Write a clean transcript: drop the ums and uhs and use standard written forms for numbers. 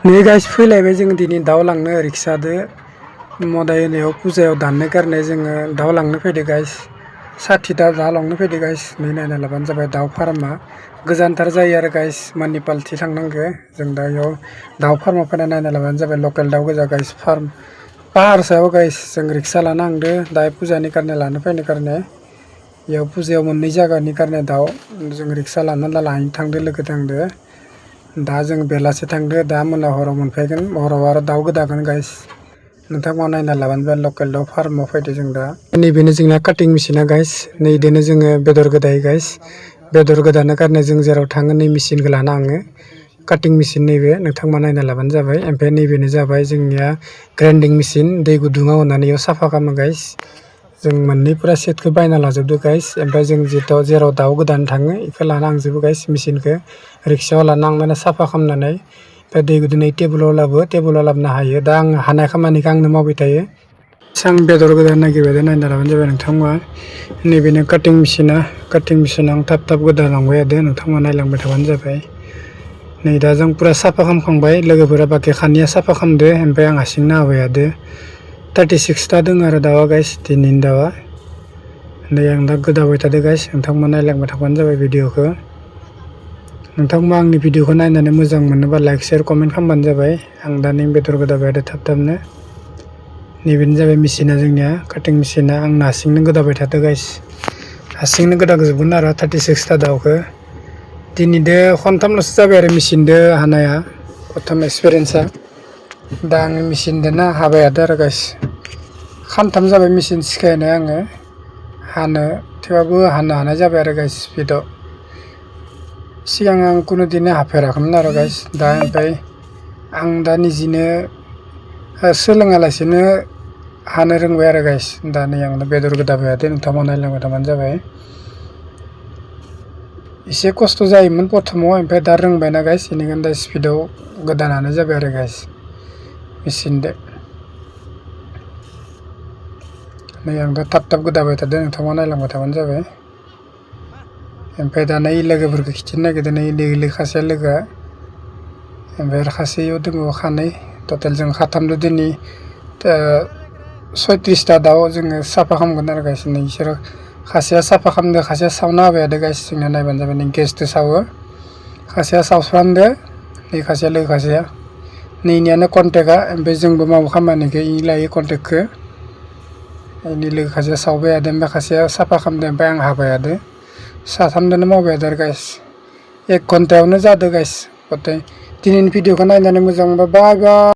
नै गाइस फैलायबाय जों दिनै दाउ लांनो रिक्सादो मदाय होनायाव फुजायाव दाननो गारनाय जोङो दाउ लांनो फैदो गाइस 60टा दाउ लांनो फैदो गाइस नै नायना लाबानो जाबाय दाउ फार्मा गोजानथार जायो आरो गाइस मानिपालथि थांनांगो जों दा इयाव दाउ फार्माव फैना नायना लाबानो जाबाय लकेल दाउ गोजा गाइस फार्म पाहार सायाव गाइस जों रिक्सा लाना थांदो दा फुजानि कारने लानो फैनो कारने इयाव फुजायाव मोननै जायगानि कारने दाउ जों रिक्सा लाना लायनो थांदो लोगो थांदो दा जों बेलासे थांदो दा मोना हराव मोनफैगोन हराव आरो दाउ गोदागोन गाइस नोंथांमोना नायना लाबानो जाबाय लकेल दाउ फार्माव फैदो जों दा नैबेनो जोंना काटिं मेसिना गाइस नैदोनो जोङो बेदर गोदायो गाइस बेदर गोदानो कारने जों जेराव थाङो नै मेसिनखौ लाना थाङो काटिं मेसिन नैबे नोंथांमोना नायना लाबानो जाबाय ओमफ्राय नैबेनो जाबाय जोंनिया ग्राइन्डिं मेसिन दै गुदुङाव होनानै इयाव साफा खालामो गाइस जों मोननै पुरा सेटखौ बायना लाजोबदो गाइस ओमफ्राय जों जेराव दाउ गोदानो थाङो इखौ लाना थांजोबो गाइस मेसिनखौ रिक्सायाव लाना थांनानै साफा खालामनानै ओमफ्राय दै गुदुं टेबोलाव लाबोनो हायो दा आं हानाय खामानिखौ आंनो मावबाय थायो आं बेदर गोदानो नागिरबाय नायना लाबानो जाबाय नोंथांमोना नैबेनो काटिं मेसिना आं थाब गोदालांबाय थादों नोंथांमोना नायलांबाय थाबानो जाबाय नै दा जों पुरा साफा खालामखांबाय लोगोफोरा बाखि खानैया साफा खालामदो ओमफ्राय आं हारसिंनो होबाय थादो 36टा दङ आरो दाउआ गाइस दिनैनि दाउआ नै आं दा गोदाबाय थादों गाइस नोंथांमोना नायलांबाय थाबानो जाबाय भिडिअखौ नोंथांमोना आंनि भिडिअखौ नायनानै मोजां मोनोबा लाइक शेयार कमेन्ट खालामबानो जाबाय आं दा नै बेदर गोदाबाय थादों थाबनो नैबेनो जाबाय मेसिना जोंनिया काटिं मेसिना आं हारसिंनो गोदाबाय थादों गाइस हारसिंनो गोदाजोबगोन आरो 36टा दाउखौ दिनैदो खनथामल'सो जाबाय आरो मेसिनदो हानाया प्रथम एक्सपिरियेन्सआ दा आङो मेसिनदोनो हाबाय थादों आरो गाइस खानथाम जाबाय मेसिन सिखायनाया आङो हानो थेवबाबो हानो हानाय जाबाय आरो गाइस स्पिडआव सिगां आं कुनु दिनै हाफेराखैमोन आरो गाइस दा ओमफ्राय आं दा निजिनो सोलोङालासिनो हानो रोंबाय आरो गाइस दा नै आं बेदर गोदाबाय थादों नोंथांमोना नायलांबाय थाबानो जाबाय एसे खस्थ' जायोमोन प्रथमाव ओमफ्राय दा रोंबायना गाइस बेनिखायनो दा स्पिडआव गोदानो हानाय जाबाय आरो गाइस मेसिनदो नै आं दा थाब गोदाबाय थादों नोंथांमोना नायलांबाय थाबानो जाबाय ओमफ्राय दा नै लोगोफोरखौ खिथिनो नागिरदों नै खासेया लोगोआ ओमफ्राय आरो खासेयाव दङ खानै टटेल जों खाथामदो दिनै 36टा दाउ जोङो साफा खालामगोन आरो गाइस नै बिसोरो खासेया साफा खालामदो खासेया सावना होबाय थादों गाइस जोंना नायबानो जाबाय नै गेसजों सावो खासेया सावस्रांदो नै खासेया लोगो खासेया नैनियानो कन्टेक्टआ ओमफ्राय जोंबो मावो खामानिखौ इ लायो कन्टेक्टखौ नै लोगो खासेया सावबाय थादों ओमफ्राय खासेया साफा खालामदों ओमफ्राय आं हाबाय थादों साथामजोंनो मावबाय थादों आरो गाइस 1 घन्टायावनो जादों गाइस गथाय दिनैनि भिडिअखौ नायनानै मोजां मोनबा बाय बाय।